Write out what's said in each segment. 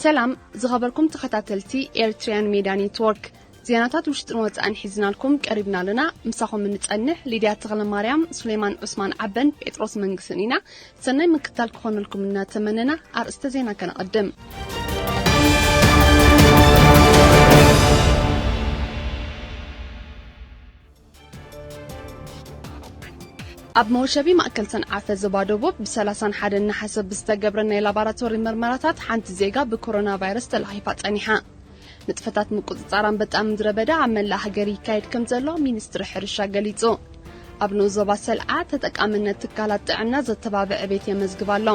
ሰላም ዝኸበርኩም ተኸታተልቲ ኤርትሪያን ሜድያ ኔትወርክ፣ ዜናታት ውሽጥን ወጻእን ሒዝናልኩም ቀሪብና ኣለና። ምሳኹም እንጸንሕ ሊድያ ተኽለ ማርያም፣ ሱሌማን ዑስማን ዓበን ጴጥሮስ መንግስን ኢና። ሰናይ ምክታል ክኾነልኩም እናተመነና፣ ኣርእስተ ዜና ከነቐድም። ኣብ መወሸቢ ማእከል ሰንዓፈ ዞባ ደቡብ ብ31 ነሓሰ ብዝተገብረ ናይ ላቦራቶሪ መርመራታት ሓንቲ ዜጋ ብኮሮና ቫይረስ ተለኺፋ ጸኒሓ። ንጥፈታት ምቁጽጻር ኣንበጣ ምድረ በዳ ኣብ መላእ ሃገር ይካየድ ከም ዘሎ ሚኒስትሪ ሕርሻ ገሊጹ። ኣብ ንኡስ ዞባ ሰልዓ ተጠቃምነት ትካላት ጥዕና ዘተባብዕ ዕቤት የመዝግብ ኣሎ።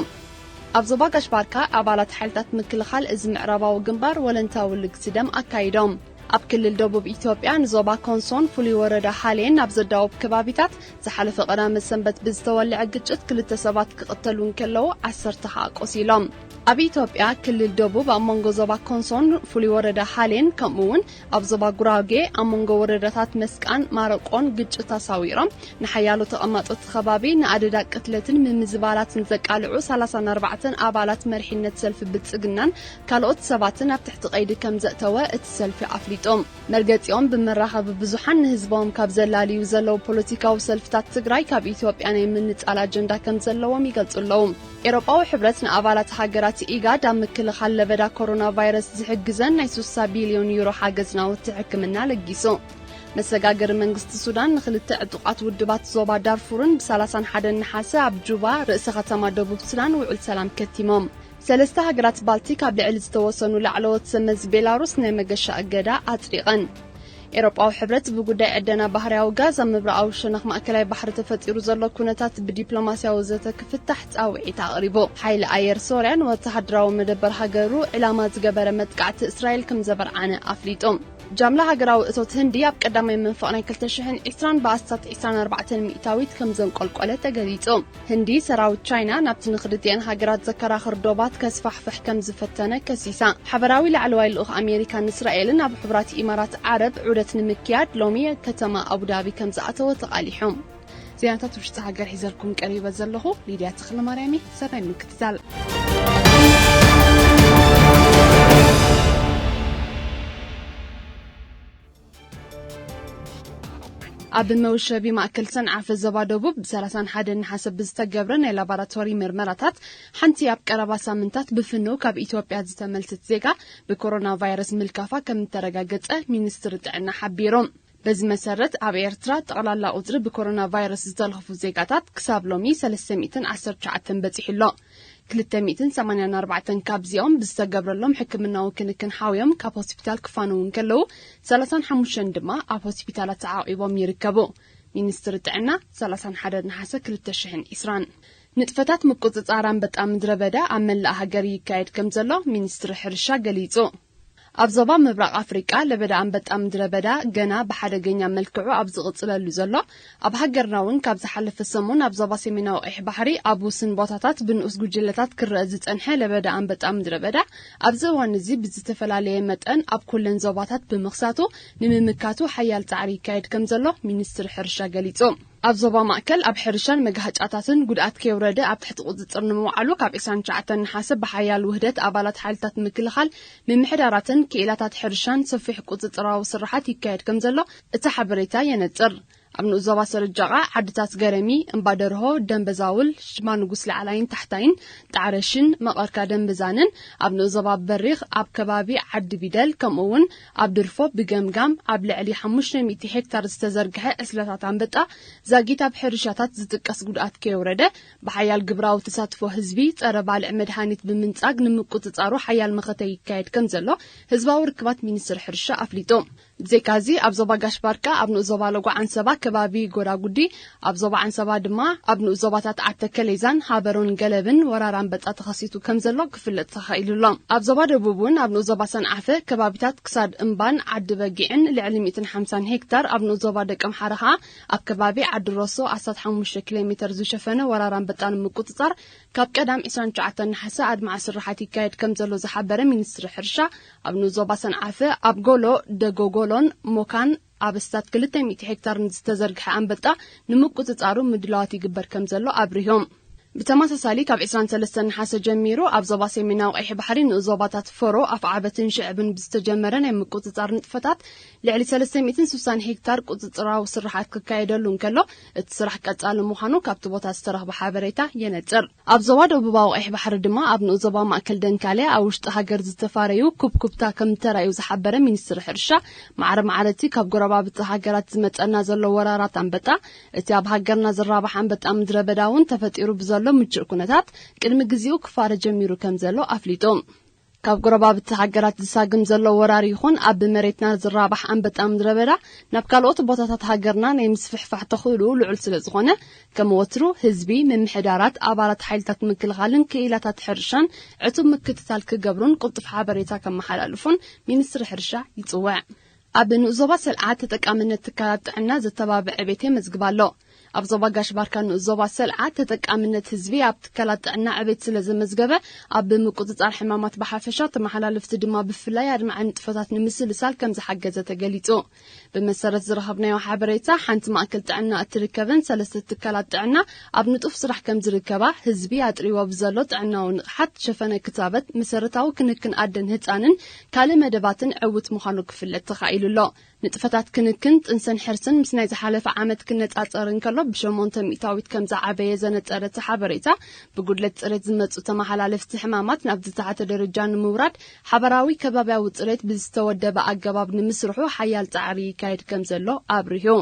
ኣብ ዞባ ጋሽ ባርካ ኣባላት ሓይልታት ምክልኻል እዚ ምዕራባዊ ግንባር ወለንታዊ ልግሲ ደም ኣካይዶም። ኣብ ክልል ደቡብ ኢትዮጵያ ንዞባ ኮንሶን ፍሉይ ወረዳ ሃሌን ኣብ ዘዳውብ ከባቢታት ዝሓለፈ ቀዳመ ሰንበት ብዝተወልዐ ግጭት ክልተ ሰባት ክቕተሉ እንከለዉ ዓሰርተ ከኣ ቆሲሎም። ኣብ ኢትዮጵያ ክልል ደቡብ ኣብ መንጎ ዞባ ኮንሶን ፍሉይ ወረዳ ሃሌን ከምኡ እውን ኣብ ዞባ ጉራጌ ኣብ መንጎ ወረዳታት መስቃን ማረቆን ግጭት ኣሳዊሮም ንሓያሎ ተቐማጦ እቲ ከባቢ ንኣደዳ ቅትለትን ምምዝባላትን ዘቃልዑ ሰላሳን ኣርባዕተን ኣባላት መሪሕነት ሰልፊ ብልጽግናን ካልኦት ሰባትን ኣብ ትሕቲ ቀይዲ ከም ዘእተወ እቲ ሰልፊ ኣፍሊጡ። መርገጺኦም ብመራኸቢ ብዙሓን ንህዝቦም ካብ ዘላልዩ ዘለዉ ፖለቲካዊ ሰልፍታት ትግራይ ካብ ኢትዮጵያ ናይ ምንጻል ኣጀንዳ ከም ዘለዎም ይገልጹ ኣለዉ። ኤውሮጳዊ ሕብረት ንኣባላት ሃገራት ኢጋድ ኣብ ምክልኻል ለበዳ ኮሮና ቫይረስ ዝሕግዘን ናይ ስሳ ቢልዮን ዩሮ ሓገዝ ናውቲ ሕክምና ለጊሱ። መሰጋገሪ መንግስቲ ሱዳን ንኽልተ ዕጡቓት ውድባት ዞባ ዳርፉርን ብ31 ነሓሰ ኣብ ጁባ ርእሰ ከተማ ደቡብ ሱዳን ውዕል ሰላም ከቲሞም። ሰለስተ ሃገራት ባልቲክ ኣብ ልዕሊ ዝተወሰኑ ላዕለዎት ሰመዚ ቤላሩስ ናይ መገሻ እገዳ ኣጽዲቐን። ኤውሮጳዊ ሕብረት ብጉዳይ ዕደና ባህርያዊ ጋዝ ኣብ ምብራቓዊ ሸነኽ ማእከላይ ባሕሪ ተፈጢሩ ዘሎ ኩነታት ብዲፕሎማስያዊ ዘተ ክፍታሕ ጻውዒት ኣቕሪቡ። ሓይሊ ኣየር ሶርያ ንወተሃደራዊ መደበር ሃገሩ ዕላማ ዝገበረ መጥቃዕቲ እስራኤል ከም ዘበርዓነ ኣፍሊጡ። ጃምላ ሃገራዊ እቶት ህንዲ ኣብ ቀዳማይ መንፈቕ ናይ ክልተ ሽሕን ዕስራን ብኣስታት ዕስራን ኣርባዕተን ሚእታዊት ከም ዘንቆልቆለ ተገሊጹ። ህንዲ ሰራዊት ቻይና ናብቲ ንክልቲኤን ሃገራት ዘከራኽር ዶባት ከስፋሕፍሕ ከም ዝፈተነ ከሲሳ። ሓበራዊ ላዕለዋይ ልኡኽ ኣሜሪካን እስራኤልን ኣብ ሕቡራት ኢማራት ዓረብ ዑደት ንምክያድ ሎሚ ከተማ ኣቡዳቢ ከም ዝኣተወ ተቓሊሖም። ዜናታት ውሽጢ ሃገር ሒዘልኩም ቀሪበ ዘለኹ ሊድያ ተኽለ ማርያም እየ። ሰናይ ምክትታል። ኣብ መውሸቢ ማእከል ሰንዓፈ ዞባ ደቡብ ብ31 ነሓሰ ብዝተገብረ ናይ ላቦራቶሪ ምርመራታት ሓንቲ ኣብ ቀረባ ሳምንታት ብፍንው ካብ ኢትዮጵያ ዝተመልሰት ዜጋ ብኮሮና ቫይረስ ምልካፋ ከም እተረጋገጸ ሚኒስትሪ ጥዕና ሓቢሩ። በዚ መሰረት ኣብ ኤርትራ ጠቕላላ ቁጽሪ ብኮሮና ቫይረስ ዝተለኽፉ ዜጋታት ክሳብ ሎሚ ሰለስተ ሚእትን ዓሰርተ ትሽዓተን በጺሑ ኣሎ። ክልተ ሚእትን ሰማንያን ኣርባዕተን ካብዚኦም ብዝተገብረሎም ሕክምናዊ ክንክን ሓውዮም ካብ ሆስፒታል ክፋነዉ እንከለዉ፣ ሰላሳን ሓሙሽተን ድማ ኣብ ሆስፒታላት ተዓቒቦም ይርከቡ። ሚኒስትሪ ጥዕና፣ ሰላሳን ሓደን ነሓሰ ክልተ ሽሕን ዕስራን። ንጥፈታት ምቁጽጻር ኣንበጣ ምድረ በዳ ኣብ መላእ ሃገር ይካየድ ከም ዘሎ ሚኒስትሪ ሕርሻ ገሊጹ። ኣብ ዞባ ምብራቕ ኣፍሪቃ ለበዳ ኣንበጣ ምድረ በዳ ገና ብሓደገኛ መልክዑ ኣብ ዝቕጽለሉ ዘሎ፣ ኣብ ሃገርና እውን ካብ ዝሓለፈ ሰሙን ኣብ ዞባ ሰሜናዊ ቀይሕ ባሕሪ ኣብ ውስን ቦታታት ብንኡስ ጉጅለታት ክረአ ዝጸንሐ ለበዳ ኣንበጣ ምድረ በዳ ኣብዚ እዋን እዚ ብዝተፈላለየ መጠን ኣብ ኩለን ዞባታት ብምኽሳቱ ንምምካቱ ሓያል ጻዕሪ ይካየድ ከም ዘሎ ሚኒስትሪ ሕርሻ ገሊጹ። ኣብ ዞባ ማእከል ኣብ ሕርሻን መጋህጫታትን ጉድኣት ከየውረደ ኣብ ትሕቲ ቁጽጽር ንምውዓሉ ካብ ዕስራን ትሽዓተን ነሓሰ ብሓያል ውህደት ኣባላት ሓይልታት ምክልኻል ምምሕዳራትን ክኢላታት ሕርሻን ሰፊሕ ቁጽጽራዊ ስራሓት ይካየድ ከም ዘሎ እቲ ሓበሬታ የነጽር። ኣብ ንኡስ ዞባ ሰረጃቓ ዓድታት ገረሚ፣ እምባደርሆ፣ ደንበዛውል፣ ሽማ ንጉስ ላዕላይን ታሕታይን፣ ጣዕረሽን መቐርካ ደንበዛንን፣ ኣብ ንኡስ ዞባ በሪኽ ኣብ ከባቢ ዓዲ ቢደል ከምኡ እውን ኣብ ድርፎ ብገምጋም ኣብ ልዕሊ ሓሙሽተ ሚእቲ ሄክታር ዝተዘርግሐ ዕስለታት ኣንበጣ ዛጊት ኣብ ሕርሻታት ዝጥቀስ ጉድኣት ከየውረደ ብሓያል ግብራዊ ተሳትፎ ህዝቢ ጸረ ባልዕ መድሃኒት ብምንጻግ ንምቁጽጻሩ ሓያል መኸተ ይካየድ ከም ዘሎ ህዝባዊ ርክባት ሚኒስትሪ ሕርሻ ኣፍሊጡ። ብዘይካዚ ኣብ ዞባ ጋሽ ባርካ ኣብ ንኡስ ዞባ ሎጎ ዓንሰባ ከባቢ ጎዳጉዲ ኣብ ዞባ ዓንሰባ ድማ ኣብ ንኡስ ዞባታት ዓተከሌዛን ሃበሮን ገለብን ወራር ኣንበጣ ተኸሲቱ ከም ዘሎ ክፍለጥ ተኻኢሉ ኣሎ። ኣብ ዞባ ደቡብ እውን ኣብ ንኡስ ዞባ ሰንዓፈ ከባቢታት ክሳድ እምባን ዓዲ በጊዕን ልዕሊ ሚእትን ሓምሳን ሄክታር፣ ኣብ ንኡስ ዞባ ደቀምሓረ ኸኣ ኣብ ከባቢ ዓዲ ሮሶ ኣስታት ሓሙሽተ ኪሎ ሜተር ዝሸፈነ ወራር ኣንበጣ ንምቁጽጻር ካብ ቀዳም ዕስራን ትሽዓተን ነሓሰ ኣድማዒ ስራሓት ይካየድ ከም ዘሎ ዝሓበረ ሚኒስትሪ ሕርሻ፣ ኣብ ንኡስ ዞባ ሰንዓፈ ኣብ ጎሎ ደጎጎሎን ሞካን ኣብ ኣስታት ክልተ ሚእቲ ሄክታር ንዝተዘርግሐ ኣንበጣ ንምቁጽጻሩ ምድላዋት ይግበር ከም ዘሎ ኣብሪሆም። ብተመሳሳሊ ካብ ዕስራን ሰለስተን ነሓሰ ጀሚሩ ኣብ ዞባ ሰሜናዊ ቀይሕ ባሕሪ ንኡስ ዞባታት ፈሮ፣ ኣፍዓበትን ሽዕብን ብዝተጀመረ ናይ ምቁጽጻር ንጥፈታት ልዕሊ ሰለስተ ሚእትን ስሳን ሄክታር ቁጽጽራዊ ስራሓት ክካየደሉ እንከሎ፣ እቲ ስራሕ ቀጻሊ ምዃኑ ካብቲ ቦታ ዝተረኽበ ሓበሬታ የነጽር። ኣብ ዞባ ደቡባዊ ቀይሕ ባሕሪ ድማ ኣብ ንኡስ ዞባ ማእከል ደንካልያ ኣብ ውሽጢ ሃገር ዝተፋረዩ ኩብኩብታ ከም ተራእዩ ዝሓበረ ሚኒስትሪ ሕርሻ፣ ማዕረ ማዕረ እቲ ካብ ጎረባብቲ ሃገራት ዝመጸና ዘሎ ወራራት ኣንበጣ፣ እቲ ኣብ ሃገርና ዝራባሕ ኣንበጣ ምድረ በዳ እውን ተፈጢሩ ብዘሎ ምቹእ ኩነታት ቅድሚ ግዜኡ ክፋረ ጀሚሩ ከም ዘሎ ኣፍሊጡ። ካብ ጎረባብቲ ሃገራት ዝሳግም ዘሎ ወራር ይኹን ኣብ መሬትና ዝራባሕ ኣንበጣ ምድረ በዳ ናብ ካልኦት ቦታታት ሃገርና ናይ ምስፍሕፋሕ ተኽእልኡ ልዑል ስለ ዝኾነ፣ ከም ወትሩ ህዝቢ፣ ምምሕዳራት፣ ኣባላት ሓይልታት ምክልኻልን ክኢላታት ሕርሻን ዕቱብ ምክትታል ክገብሩን ቅልጡፍ ሓበሬታ ከመሓላልፉን ሚኒስትሪ ሕርሻ ይጽውዕ። ኣብ ንኡስ ዞባ ሰልዓ ተጠቃምነት ትካላት ጥዕና ዘተባብዕ ዕቤት የመዝግብ ኣሎ። ኣብ ዞባ ጋሽ ባርካ ንኡስ ዞባ ሰልዓ ተጠቃምነት ህዝቢ ኣብ ትካላት ጥዕና ዕቤት ስለ ዘመዝገበ፣ ኣብ ምቁጽጻር ሕማማት ብሓፈሻ፣ ተመሓላለፍቲ ድማ ብፍላይ ኣድማዒ ንጥፈታት ንምስልሳል ከም ዝሓገዘ ተገሊጹ። ብመሰረት ዝረኸብናዮ ሓበሬታ፣ ሓንቲ ማእከል ጥዕና እትርከበን ሰለስተ ትካላት ጥዕና ኣብ ንጡፍ ስራሕ ከም ዝርከባ፣ ህዝቢ ኣጥሪዎ ብዘሎ ጥዕናዊ ንቕሓት፣ ሸፈነ ክታበት፣ መሰረታዊ ክንክን ኣደን ህጻንን ካልእ መደባትን ዕዉት ምዃኑ ክፍለጥ ተኻኢሉ ኣሎ። ንጥፈታት ክንክን ጥንስን ሕርስን ምስ ናይ ዝሓለፈ ዓመት ክነጻጸር እንከሎ ብሸሞንተ ሚእታዊት ከም ዝዓበየ ዘነጸረ እቲ ሓበሬታ፣ ብጉድለት ጽሬት ዝመጹ ተመሓላለፍቲ ሕማማት ናብ ዝተሓተ ደረጃ ንምውራድ ሓበራዊ ከባብያዊ ጽሬት ብዝተወደበ ኣገባብ ንምስርሑ ሓያል ጻዕሪ ይካየድ ከም ዘሎ ኣብሪሁ።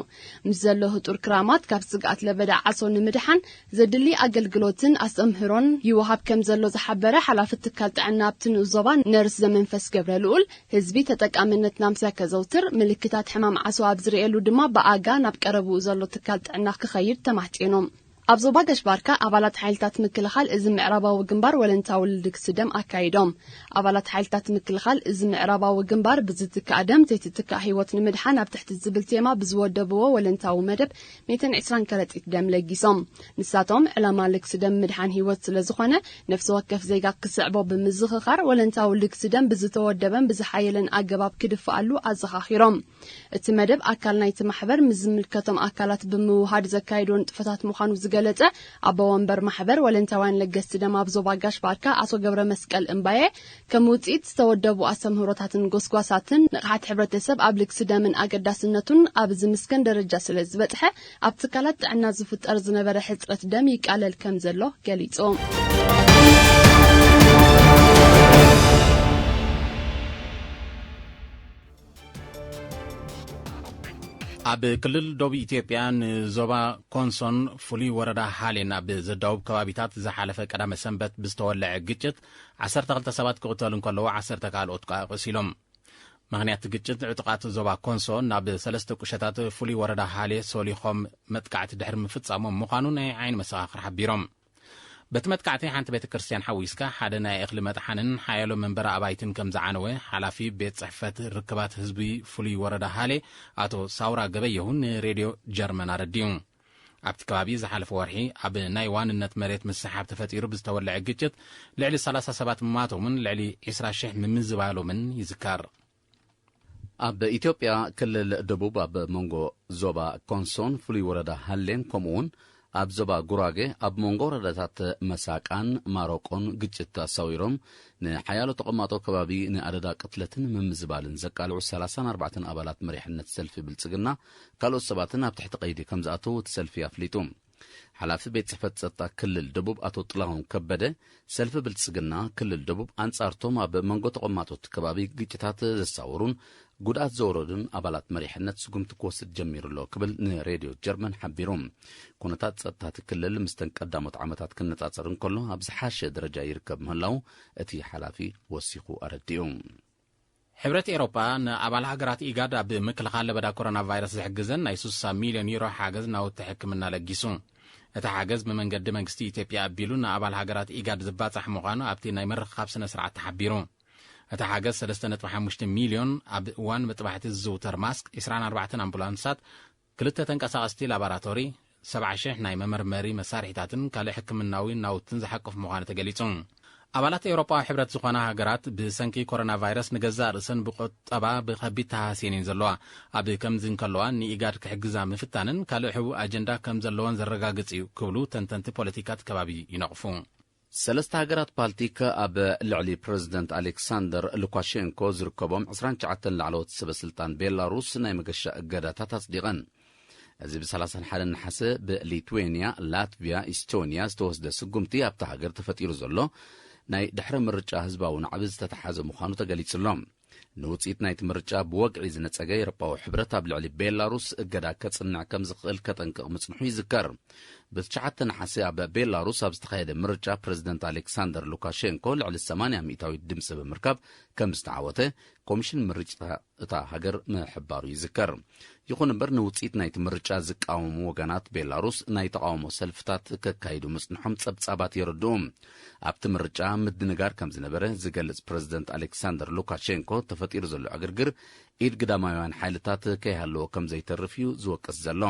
ምስ ዘሎ ህጡር ክራማት ካብ ስግኣት ለበዳ ዓሶ ንምድሓን ዘድሊ ኣገልግሎትን ኣስተምህሮን ይወሃብ ከም ዘሎ ዝሓበረ ሓላፊ ትካል ጥዕና ኣብቲ ንኡስ ዞባ ነርስ ዘመንፈስ ገብረ ልኡል፣ ህዝቢ ተጠቃምነት ናምስያ ከዘውትር፣ ምልክታት ሕማም ዓሶ ኣብ ዝርእየሉ ድማ ብኣጋ ናብ ቀረብኡ ዘሎ ትካል ጥዕና ክኸይድ ተማሕጺኖም። ኣብ ዞባ ገሽ ባርካ ኣባላት ሓይልታት ምክልኻል እዚ ምዕራባዊ ግንባር ወለንታዊ ልግሲ ደም ኣካይዶም። ኣባላት ሓይልታት ምክልኻል እዚ ምዕራባዊ ግንባር ብዝትካእ ደም ዘይትትካእ ህይወት ንምድሓን ኣብ ትሕቲ ዝብል ቴማ ብዝወደብዎ ወለንታዊ መደብ ሚእትን ዕስራን ከረጢት ደም ለጊሶም። ንሳቶም ዕላማ ልግሲ ደም ምድሓን ህይወት ስለ ዝኾነ፣ ነፍሲ ወከፍ ዜጋ ክስዕቦ ብምዝኽኻር፣ ወለንታዊ ልግሲ ደም ብዝተወደበን ብዝሓየለን ኣገባብ ክድፍኣሉ ኣዘኻኺሮም። እቲ መደብ ኣካል ናይቲ ማሕበር ምስ ዝምልከቶም ኣካላት ብምውሃድ ዘካየዶ ንጥፈታት ምዃኑ ዝገለጸ ኣቦ ወንበር ማሕበር ወለንታውያን ለገስቲ ደም ኣብ ዞባ ጋሽ ባርካ ኣቶ ገብረ መስቀል እምባየ፣ ከም ውጽኢት ዝተወደቡ ኣስተምህሮታትን ጎስጓሳትን ንቕሓት ሕብረተሰብ ኣብ ልግሲ ደምን ኣገዳስነቱን ኣብ ዝምስገን ደረጃ ስለ ዝበጽሐ፣ ኣብ ትካላት ጥዕና ዝፍጠር ዝነበረ ሕጽረት ደም ይቃለል ከም ዘሎ ገሊጹ። ኣብ ክልል ደቡብ ኢትዮጵያ ንዞባ ኮንሶን ፍሉይ ወረዳ ሃሌን ኣብ ዘዳውብ ከባቢታት ዝሓለፈ ቀዳመ ሰንበት ብዝተወለዐ ግጭት ዓሰርተ ክልተ ሰባት ክቕተሉ እንከለዉ፣ ዓሰርተ ካልኦት ከኣ ቆሲሎም። ምኽንያት ግጭት፣ ዕጡቓት ዞባ ኮንሶ ናብ ሰለስተ ቁሸታት ፍሉይ ወረዳ ሃሌ ሶሊኾም መጥቃዕቲ ድሕሪ ምፍጻሞም ምዃኑ ናይ ዓይኒ መሰኻኽር ሓቢሮም። በቲ መጥቃዕቲ ሓንቲ ቤተ ክርስቲያን ሓዊስካ ሓደ ናይ እኽሊ መጥሓንን ሓያሎ መንበሪ ኣባይትን ከም ዝዓነወ ሓላፊ ቤት ጽሕፈት ርክባት ህዝቢ ፍሉይ ወረዳ ሃሌ ኣቶ ሳውራ ገበየሁ ንሬድዮ ጀርመን ኣረዲኡ። ኣብቲ ከባቢ ዝሓለፈ ወርሒ ኣብ ናይ ዋንነት መሬት ምስሓብ ተፈጢሩ ብዝተወለዐ ግጭት ልዕሊ ሰላሳ ሰባት ምማቶምን ልዕሊ ዕስራ ሽሕ ምምዝባሎምን ይዝከር። ኣብ ኢትዮጵያ ክልል ደቡብ ኣብ መንጎ ዞባ ኮንሶን ፍሉይ ወረዳ ሃሌን ከምኡ እውን ኣብ ዞባ ጉራጌ ኣብ መንጎ ወረዳታት መሳቃን ማሮቆን ግጭት ኣሳዊሮም ንሓያሎ ተቐማጦ ከባቢ ንኣደዳ ቅትለትን ምምዝባልን ዘቃልዑ ሰላሳን ኣርባዕተን ኣባላት መሪሕነት ሰልፊ ብልጽግና ካልኦት ሰባትን ኣብ ትሕቲ ቀይዲ ከም ዝኣተዉ እቲ ሰልፊ ኣፍሊጡ። ሓላፊ ቤት ጽሕፈት ጸጥታ ክልል ደቡብ ኣቶ ጥላሁን ከበደ፣ ሰልፊ ብልጽግና ክልል ደቡብ ኣንጻርቶም ኣብ መንጎ ተቐማጦት ከባቢ ግጭታት ዘሳወሩን ጉድኣት ዘወረዱን ኣባላት መሪሕነት ስጉምቲ ክወስድ ጀሚሩ ኣሎ ክብል ንሬድዮ ጀርመን ሓቢሩ። ኩነታት ጸጥታ እቲ ክልል ምስተን ቀዳሞት ዓመታት ክነጻጸር እንከሎ ኣብ ዝሓሸ ደረጃ ይርከብ ምህላው እቲ ሓላፊ ወሲኹ ኣረዲኡ። ሕብረት ኤሮጳ ንኣባል ሃገራት ኢጋድ ኣብ ምክልኻል ለበዳ ኮሮና ቫይረስ ዝሕግዘን ናይ ስሳ ሚልዮን ዩሮ ሓገዝ ናውቲ ሕክምና ለጊሱ። እቲ ሓገዝ ብመንገዲ መንግስቲ ኢትዮጵያ ኣቢሉ ንኣባል ሃገራት ኢጋድ ዝባጻሕ ምዃኑ ኣብቲ ናይ ምርኽኻብ ስነ ስርዓት ተሓቢሩ። እቲ ሓገዝ ሰለስተ ነጥቢ ሓሙሽተ ሚልዮን ኣብ እዋን መጥባሕቲ ዝዝውተር ማስክ፣ ዕስራን ኣርባዕተን ኣምቡላንሳት፣ ክልተ ተንቀሳቐስቲ ላቦራቶሪ፣ ሰብዓ ሽሕ ናይ መመርመሪ መሳርሒታትን ካልእ ሕክምናዊ ናውትን ዝሓቁፍ ምዃኑ ተገሊጹ። ኣባላት ኤውሮጳዊ ሕብረት ዝኾና ሃገራት ብሰንኪ ኮሮና ቫይረስ ንገዛእ ርእሰን ብቁጠባ ብኸቢድ ተሃስየን እየን ዘለዋ። ኣብ ከምዚ እንከለዋ ንኢጋድ ክሕግዛ ምፍታንን ካልእ ሕቡእ ኣጀንዳ ከም ዘለዎን ዘረጋግጽ እዩ ክብሉ ተንተንቲ ፖለቲካ እቲ ከባቢ ይነቕፉ። ሰለስተ ሃገራት ባልቲክ ኣብ ልዕሊ ፕረዚደንት ኣሌክሳንደር ሉካሼንኮ ዝርከቦም ዕስራን ትሽዓተን ላዕለዎት ሰበ ስልጣን ቤላሩስ ናይ መገሻ እገዳታት ኣጽዲቐን። እዚ ብ ሰላሳን ሓደን ነሓሰ ብሊትዌንያ፣ ላትቪያ፣ ኢስቶንያ ዝተወስደ ስጉምቲ ኣብታ ሃገር ተፈጢሩ ዘሎ ናይ ድሕሪ ምርጫ ህዝባዊ ናዕቢ ዝተተሓዘ ምዃኑ ተገሊጹ ኣሎ። ንውጽኢት ናይቲ ምርጫ ብወግዒ ዝነጸገ ኤውሮጳዊ ሕብረት ኣብ ልዕሊ ቤላሩስ እገዳ ከጽንዕ ከም ዝኽእል ከጠንቅቕ ምጽንሑ ይዝከር። ብትሽዓተ ነሓሰ ኣብ ቤላሩስ ኣብ ዝተኻየደ ምርጫ ፕረዚደንት ኣሌክሳንደር ሉካሼንኮ ልዕሊ ሰማንያ ሚእታዊት ድምጺ ብምርካብ ከም ዝተዓወተ ኮሚሽን ምርጫ እታ ሃገር ምሕባሩ ይዝከር። ይኹን እምበር ንውጽኢት ናይቲ ምርጫ ዝቃወሙ ወገናት ቤላሩስ ናይ ተቓውሞ ሰልፍታት ከካይዱ ምጽንሖም ጸብጻባት የረድኡ። ኣብቲ ምርጫ ምድንጋር ከም ዝነበረ ዝገልጽ ፕረዚደንት ኣሌክሳንደር ሉካሼንኮ ተፈጢሩ ዘሎ ዕግርግር ኢድ ግዳማውያን ሓይልታት ከይሃለዎ ከም ዘይተርፍ እዩ ዝወቅስ ዘሎ።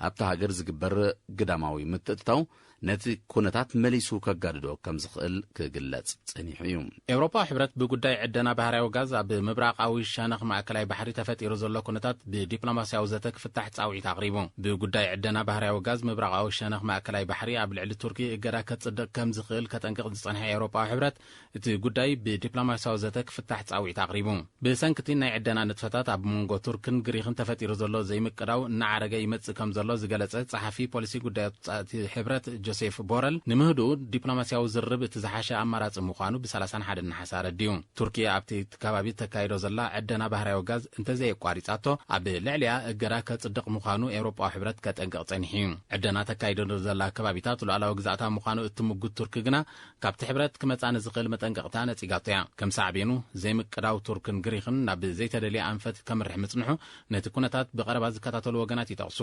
ኣብታ ሃገር ዝግበር ግዳማዊ ምትእትታው ነቲ ኩነታት መሊሱ ከጋድዶ ከም ዝኽእል ክግለጽ ጸኒሑ እዩ። ኤውሮፓዊ ሕብረት ብጉዳይ ዕደና ባህርያዊ ጋዝ ኣብ ምብራቓዊ ሸነኽ ማእከላይ ባሕሪ ተፈጢሩ ዘሎ ኩነታት ብዲፕሎማስያዊ ዘተ ክፍታሕ ጻውዒት ኣቕሪቡ። ብጉዳይ ዕደና ባህርያዊ ጋዝ ምብራቓዊ ሸነኽ ማእከላይ ባሕሪ ኣብ ልዕሊ ቱርኪ እገዳ ከጽድቕ ከም ዝኽእል ከጠንቅቕ ዝጸንሐ ኤውሮፓዊ ሕብረት እቲ ጉዳይ ብዲፕሎማስያዊ ዘተ ክፍታሕ ጻውዒት ኣቕሪቡ። ብሰንክቲ ናይ ዕደና ንጥፈታት ኣብ መንጎ ቱርክን ግሪኽን ተፈጢሩ ዘሎ ዘይምቅዳው እናዓረገ ይመጽእ ከም ዘሎ ዝገለጸ ጸሓፊ ፖሊሲ ጉዳያት ወጻኢ እቲ ሕብረት ጆሴፍ ቦረል፣ ንምህድኡ ዲፕሎማስያዊ ዝርርብ እቲ ዝሓሸ ኣማራጺ ምዃኑ ብ ሰላሳን ሓደን ነሓሰ ኣረዲኡ። ቱርኪ ኣብቲ ከባቢ ተካይዶ ዘላ ዕደና ባህርያዊ ጋዝ እንተዘየቋሪጻቶ ኣብ ልዕሊኣ እገዳ ከጽድቕ ምዃኑ ኤውሮጳዊ ሕብረት ከጠንቅቕ ጸኒሑ እዩ። ዕደና ተካይዶ ዘላ ከባቢታት ሉዓላዊ ግዛእታ ምዃኑ እትምጉት ቱርኪ ግና ካብቲ ሕብረት ክመጻ ንዝኽእል መጠንቀቕታ ነጺጋቶ እያ። ከም ሳዕቤኑ ዘይምቅዳው ቱርክን ግሪኽን ናብ ዘይተደልየ ኣንፈት ከምርሕ ምጽንሑ ነቲ ኩነታት ብቐረባ ዝከታተሉ ወገናት ይጠቕሱ።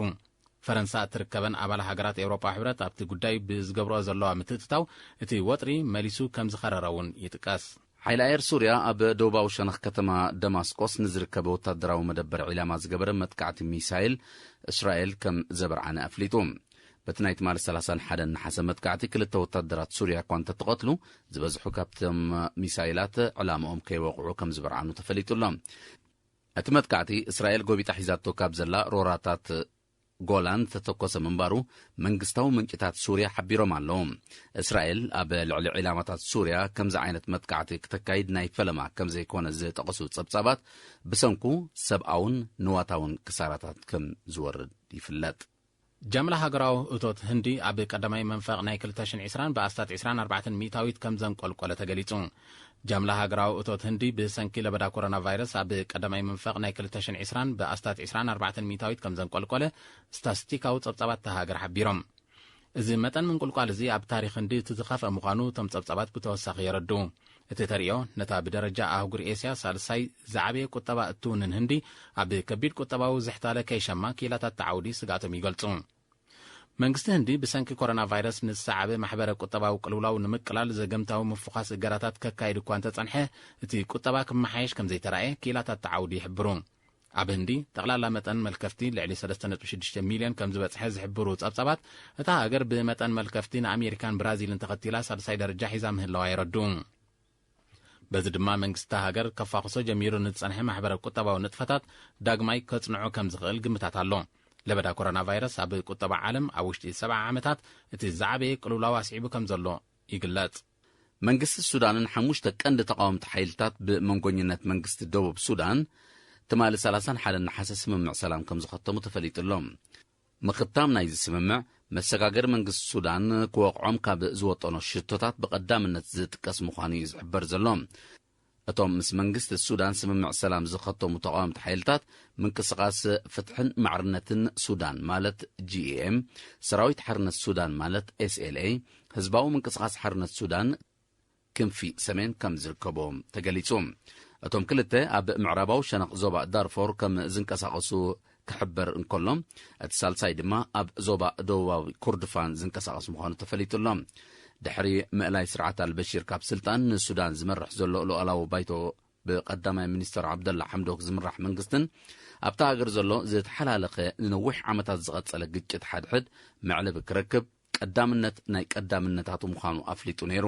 ፈረንሳ እትርከበን ኣባል ሃገራት ኤውሮጳ ሕብረት ኣብቲ ጉዳይ ብዝገብርኦ ዘለዋ ምትእትታው እቲ ወጥሪ መሊሱ ከም ዝኸረረ እውን ይጥቀስ። ሓይሊ ኣየር ሱርያ ኣብ ደቡባዊ ሸነኽ ከተማ ደማስቆስ ንዝርከበ ወታደራዊ መደበር ዒላማ ዝገበረ መጥቃዕቲ ሚሳይል እስራኤል ከም ዘበርዓነ ኣፍሊጡ። በቲ ናይ ትማሊ ሰላሳን ሓደን ነሓሰ መጥቃዕቲ ክልተ ወታደራት ሱርያ እኳ እንተተቐትሉ፣ ዝበዝሑ ካብቶም ሚሳይላት ዕላምኦም ከይወቕዑ ከም ዝበርዓኑ ተፈሊጡ ኣሎ። እቲ መጥቃዕቲ እስራኤል ጎቢጣ ሒዛቶ ካብ ዘላ ሮራታት ጎላን ዝተተኮሰ ምንባሩ መንግስታዊ ምንጭታት ሱርያ ሓቢሮም ኣለዉ። እስራኤል ኣብ ልዕሊ ዒላማታት ሱርያ ከምዚ ዓይነት መጥቃዕቲ ክተካይድ ናይ ፈለማ ከም ዘይኮነ ዝጠቐሱ ጸብጻባት፣ ብሰንኩ ሰብኣውን ንዋታውን ክሳራታት ከም ዝወርድ ይፍለጥ። ጃምላ ሃገራዊ እቶት ህንዲ ኣብ ቀዳማይ መንፈቕ ናይ ክልተ ሽሕን ዕስራን ብኣስታት ዕስራን ኣርባዕተን ሚእታዊት ከም ዘንቆልቆለ ተገሊጹ። ጃምላ ሃገራዊ እቶት ህንዲ ብሰንኪ ለበዳ ኮሮና ቫይረስ ኣብ ቀዳማይ መንፈቕ ናይ ክልተ ሽሕን ዕስራን ብኣስታት ዕስራን ኣርባዕተን ሚእታዊት ከም ዘንቆልቆለ ስታስቲካዊ ጸብጻባት እታ ሃገር ሓቢሮም። እዚ መጠን ምንቁልቋል እዚ ኣብ ታሪኽ ህንዲ እቲ ዝኸፍአ ምዃኑ እቶም ጸብጻባት ብተወሳኺ የረድኡ። እቲ ተርእዮ ነታ ብደረጃ ኣህጉር ኤስያ ሳልሳይ ዝዓበየ ቁጠባ እትውንን ህንዲ ኣብ ከቢድ ቁጠባዊ ዝሕታለ ከይሸማ ክኢላታት ተዓውዲ ስግኣቶም ይገልጹ። መንግስቲ ህንዲ ብሰንኪ ኮሮና ቫይረስ ንዝሰዓበ ማሕበረ ቁጠባዊ ቅልውላው ንምቅላል ዘገምታዊ ምፍዃስ እገዳታት ከካይድ እኳ እንተጸንሐ፣ እቲ ቁጠባ ክመሓየሽ ከም ዘይተራእየ ክኢላታት ተዓውዲ ይሕብሩ። ኣብ ህንዲ ጠቕላላ መጠን መልከፍቲ ልዕሊ ሰለስተ ነጥቢ ሽዱሽተ ሚልዮን ከም ዝበጽሐ ዝሕብሩ ጸብጻባት፣ እታ ሃገር ብመጠን መልከፍቲ ንኣሜሪካን ብራዚልን ተኸቲላ ሳልሳይ ደረጃ ሒዛ ምህላዋ የረድኡ። በዚ ድማ መንግስቲ እታ ሃገር ከፋኽሶ ጀሚሩ ንዝጸንሐ ማሕበረ ቁጠባዊ ንጥፈታት ዳግማይ ከጽንዖ ከም ዝኽእል ግምታት ኣሎ። ለበዳ ኮሮና ቫይረስ ኣብ ቁጠባ ዓለም ኣብ ውሽጢ ሰብዓ ዓመታት እቲ ዝዓበየ ቅልውላው ኣስዒቡ ከም ዘሎ ይግለጽ። መንግስቲ ሱዳንን ሓሙሽተ ቀንዲ ተቓወምቲ ሓይልታት ብመንጎኝነት መንግስቲ ደቡብ ሱዳን ትማሊ ሰላሳን ሓደን ነሓሰ ስምምዕ ሰላም ከም ዝኸተሙ ተፈሊጡ ኣሎ። ምኽታም ናይዚ ስምምዕ፣ መሰጋገሪ መንግስቲ ሱዳን ክወቕዖም ካብ ዝወጠኖ ሽቶታት ብቐዳምነት ዝጥቀስ ምዃኑ እዩ ዝሕበር ዘሎ። እቶም ምስ መንግስቲ ሱዳን ስምምዕ ሰላም ዝኸተሙ ተቓወምቲ ሓይልታት፣ ምንቅስቓስ ፍትሕን ማዕርነትን ሱዳን ማለት ጂ ኢ ኤም፣ ሰራዊት ሓርነት ሱዳን ማለት ኤስ ኤል ኤ፣ ህዝባዊ ምንቅስቓስ ሓርነት ሱዳን ክንፊ ሰሜን ከም ዝርከቦም ተገሊጹ። እቶም ክልተ ኣብ ምዕራባዊ ሸነኽ ዞባ ዳርፎር ከም ዝንቀሳቐሱ ክሕበር እንከሎ፣ እቲ ሳልሳይ ድማ ኣብ ዞባ ደቡባዊ ኩርድፋን ዝንቀሳቐስ ምዃኑ ተፈሊጡ ኣሎ። ድሕሪ ምእላይ ስርዓት ኣልበሺር ካብ ስልጣን፣ ንሱዳን ዝመርሕ ዘሎ ሉዓላዊ ባይቶ ብቀዳማይ ሚኒስተር ዓብደላ ሓምዶክ ዝምራሕ መንግስትን ኣብታ ሃገር ዘሎ ዝተሓላለኸ ንነዊሕ ዓመታት ዝቐጸለ ግጭት ሓድሕድ መዕለቢ ክረክብ ቀዳምነት ናይ ቀዳምነታቱ ምዃኑ ኣፍሊጡ ነይሩ።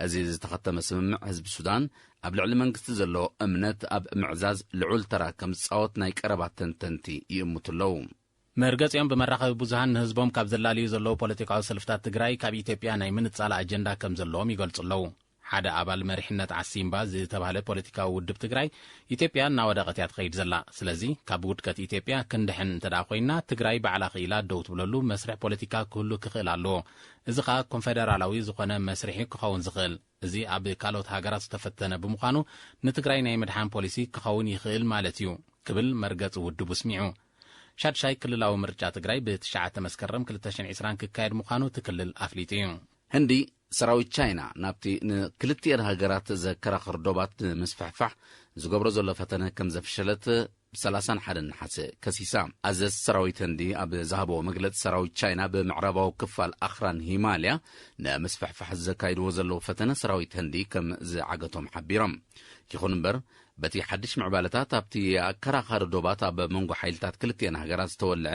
እዚ ዝተኸተመ ስምምዕ ህዝቢ ሱዳን ኣብ ልዕሊ መንግስቲ ዘለዎ እምነት ኣብ ምዕዛዝ ልዑል ተራ ከም ዝጻወት ናይ ቀረባ ተንተንቲ ይእምቱ ኣለዉ። መርገጺኦም ብመራኸቢ ብዙሃን ንህዝቦም ካብ ዘላልዩ ዘለዉ ፖለቲካዊ ሰልፍታት ትግራይ ካብ ኢትዮጵያ ናይ ምንጻል ኣጀንዳ ከም ዘለዎም ይገልጹ ኣለዉ። ሓደ ኣባል መሪሕነት ዓሲምባ ዝተባህለ ፖለቲካዊ ውድብ ትግራይ፣ ኢትዮጵያ እናወደቐት እያ ትኸይድ ዘላ። ስለዚ ካብ ውድቀት ኢትዮጵያ ክንድሕን እንተ ደኣ ኮይና፣ ትግራይ ባዕላ ክኢላ ደው ትብለሉ መስርሕ ፖለቲካ ክህሉ ክኽእል ኣለዎ። እዚ ኸኣ ኮንፌደራላዊ ዝኾነ መስርሒ ክኸውን ዝኽእል፣ እዚ ኣብ ካልኦት ሃገራት ዝተፈተነ ብምዃኑ፣ ንትግራይ ናይ ምድሓን ፖሊሲ ክኸውን ይኽእል ማለት እዩ ክብል መርገጺ ውድቡ ስሚዑ። ሻድሻይ ክልላዊ ምርጫ ትግራይ ብትሽዓተ መስከረም ክልተ ሽሕን ዕስራን ክካየድ ምዃኑ እቲ ክልል ኣፍሊጡ እዩ። ህንዲ ሰራዊት ቻይና ናብቲ ንክልቲኤን ሃገራት ዘከራኽር ዶባት ንምስፍሕፋሕ ዝገብሮ ዘሎ ፈተነ ከም ዘፍሸለት ብ ሰላሳን ሓደን ነሓሰ ከሲሳ። ኣዘዝ ሰራዊት ህንዲ ኣብ ዝሃበዎ መግለጺ፣ ሰራዊት ቻይና ብምዕራባዊ ክፋል ኣኽራን ሂማልያ ንምስፍሕፋሕ ዘካይድዎ ዘለዉ ፈተነ ሰራዊት ህንዲ ከም ዝዓገቶም ሓቢሮም። ይኹን እምበር፣ በቲ ሓድሽ ምዕባለታት ኣብቲ ኣከራኻሪ ዶባት ኣብ መንጎ ሓይልታት ክልቲኤን ሃገራት ዝተወልዐ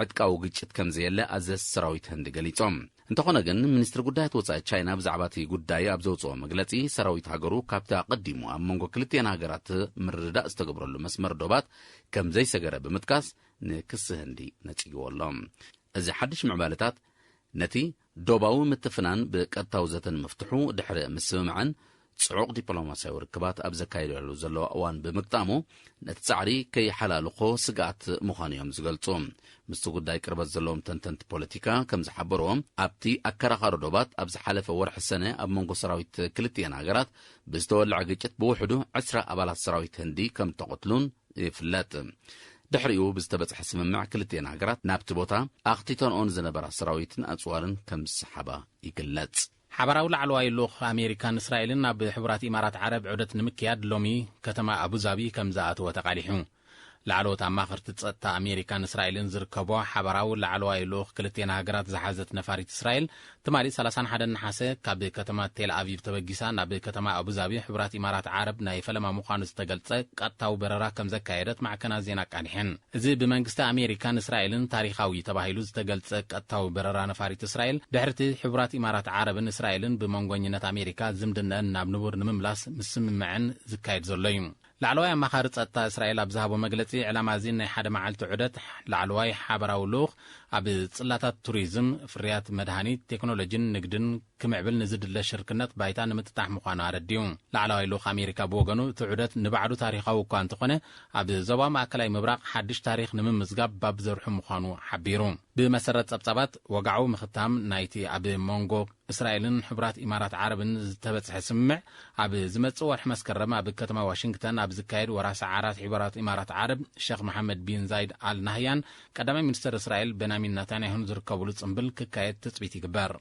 ዕጥቃዊ ግጭት ከም ዘየለ ኣዘዝ ሰራዊት ህንዲ ገሊጾም። እንተኾነ ግን፣ ሚኒስትሪ ጉዳያት ወጻኢ ቻይና ብዛዕባ እቲ ጉዳይ ኣብ ዘውጽኦ መግለጺ፣ ሰራዊት ሃገሩ ካብቲ ኣቐዲሙ ኣብ መንጎ ክልቲኤን ሃገራት ምርድዳእ ዝተገብረሉ መስመር ዶባት ከም ዘይሰገረ ብምጥቃስ፣ ንክሲ ህንዲ ነጺግዎ ኣሎ። እዚ ሓድሽ ምዕባለታት ነቲ ዶባዊ ምትፍናን ብቀጥታዊ ዘተ ንምፍትሑ ድሕሪ ምስምማዕን ጽዑቕ ዲፕሎማስያዊ ርክባት ኣብ ዘካየደሉ ዘሎ እዋን ብምግጣሙ፣ ነቲ ጻዕሪ ከይሓላልኾ ስግኣት ምዃኑ እዮም ዝገልጹ። ምስቲ ጉዳይ ቅርበት ዘለዎም ተንተንቲ ፖለቲካ ከም ዝሓበርዎ፣ ኣብቲ ኣከራኻሪ ዶባት ኣብ ዝሓለፈ ወርሒ ሰነ ኣብ መንጎ ሰራዊት ክልቲኤን ሃገራት ብዝተወልዐ ግጭት ብውሕዱ ዕስራ ኣባላት ሰራዊት ህንዲ ከም እተቐትሉን ይፍለጥ። ድሕሪኡ ብዝተበጽሐ ስምምዕ ክልቲኤን ሃገራት ናብቲ ቦታ ኣኽቲተንኦ ንዝነበራ ሰራዊትን ኣጽዋርን ከም ዝሰሓባ ይግለጽ። ሓባራዊ ላዕለዋይ ልኡኽ ኣሜሪካን እስራኤልን ናብ ሕቡራት ኢማራት ዓረብ ዑደት ንምክያድ ሎሚ ከተማ ኣቡዛቢ ከም ዝኣተወ ተቓሊሑ። ላዕለዎት ኣማኸርቲ ጸጥታ ኣሜሪካን እስራኤልን ዝርከቦ ሓባራዊ ላዕለዋይ ልኡኽ ክልቲኤን ሃገራት ዝሓዘት ነፋሪት እስራኤል ትማሊ ሰላሳን ሓደን ነሓሰ ካብ ከተማ ቴል ኣቪቭ ተበጊሳ ናብ ከተማ ኣቡዛቢ ሕቡራት ኢማራት ዓረብ ናይ ፈለማ ምዃኑ ዝተገልጸ ቀጥታዊ በረራ ከም ዘካየደት ማዕከናት ዜና ኣቃሊሐን። እዚ ብመንግስቲ ኣሜሪካን እስራኤልን ታሪኻዊ ተባሂሉ ዝተገልጸ ቀጥታዊ በረራ ነፋሪት እስራኤል፣ ድሕርቲ ሕቡራት ኢማራት ዓረብን እስራኤልን ብመንጎኝነት ኣሜሪካ ዝምድነአን ናብ ንቡር ንምምላስ ምስምምዐን ዝካየድ ዘሎ እዩ። ላዕለዋይ ኣማኻሪ ጸጥታ እስራኤል ኣብ ዝሃቦ መግለጺ፣ ዕላማ እዚ ናይ ሓደ መዓልቲ ዑደት ላዕለዋይ ሓበራዊ ልኡኽ ኣብ ጽላታት ቱሪዝም፣ ፍርያት መድሃኒት፣ ቴክኖሎጂን ንግድን ክምዕብል ንዝድለ ሽርክነት ባይታ ንምጥጣሕ ምዃኑ ኣረዲኡ። ላዕለዋይ ልኡኽ ኣሜሪካ ብወገኑ፣ እቲ ዑደት ንባዕሉ ታሪኻዊ እኳ እንተኾነ፣ ኣብ ዞባ ማእከላይ ምብራቕ ሓድሽ ታሪኽ ንምምዝጋብ ባብ ዘርሑ ምዃኑ ሓቢሩ። ብመሰረት ጸብጻባት፣ ወግዓዊ ምኽታም ናይቲ ኣብ መንጎ እስራኤልን ሕቡራት ኢማራት ዓረብን ዝተበጽሐ ስምምዕ፣ ኣብ ዝመጽእ ወርሒ መስከረም ኣብ ከተማ ዋሽንግተን ኣብ ዝካየድ ወራሲ ዓራት ሕቡራት ኢማራት ዓረብ ሸኽ መሓመድ ቢን ዛይድ ኣል ናህያን ቀዳማይ ሚኒስተር እስራኤል ቤንያሚን ናታንያሁን ዝርከብሉ ጽምብል ክካየድ ትጽቢት ይግበር።